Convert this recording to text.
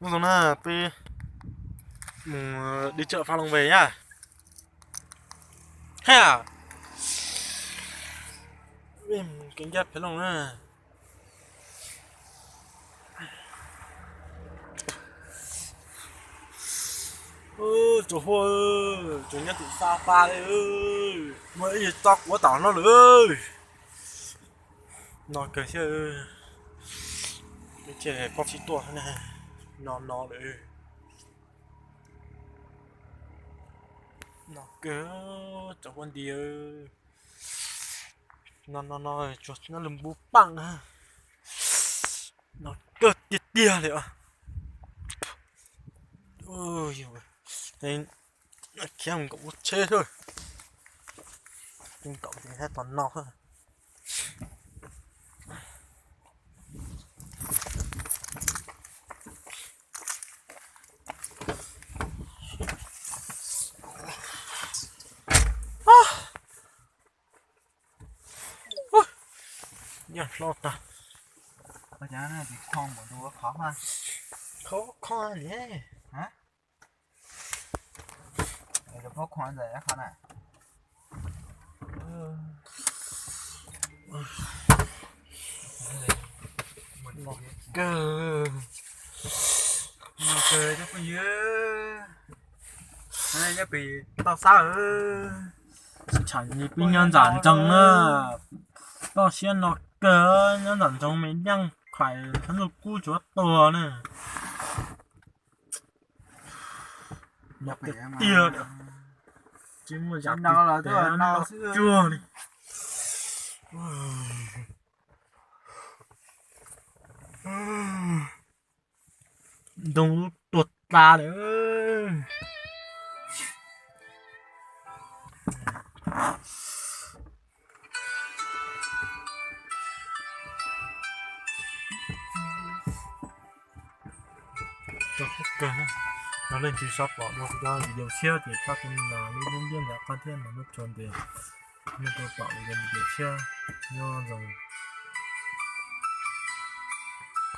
Hnub no na peb mus đi chợ Pha Long về nhá. Ha, peb mus kev ncaj Pha Long na. Tsoom huab, tsoom nyob tim xa xa li, muaj ib txoj quav tom no lawm. No kawg thiab, ces pob txhib tuaj no no lawm. No kawg, tsoom huab nti, no no no, tsuas nyob lub npub paaj na. No kawg tiag tiag li os. Khiav nkaum lub tsheb xwb. Nkaum ces nyob tom no xwb. Nyob hlo tag. Khov kho li. Kawg, kawg cov phooj ywg, nyob pem toj xab, tsham peb nyob nram ntsoog na. Toj siab no kawg, nyob nram ntsoog me nyeej khais thab ntuj kub tsuav tuag na. Tiag, tsis muaj yam twg no tsuag li. Ntoo lub tuag tas lawm. Yog leej twg xav pom dua kuv cov video tshiab ces pab tus nas lub nub ntiab ntawm qab thiab nas nub tso ntes, nej tau pom kuv cov video tshiab. Nyob zoo.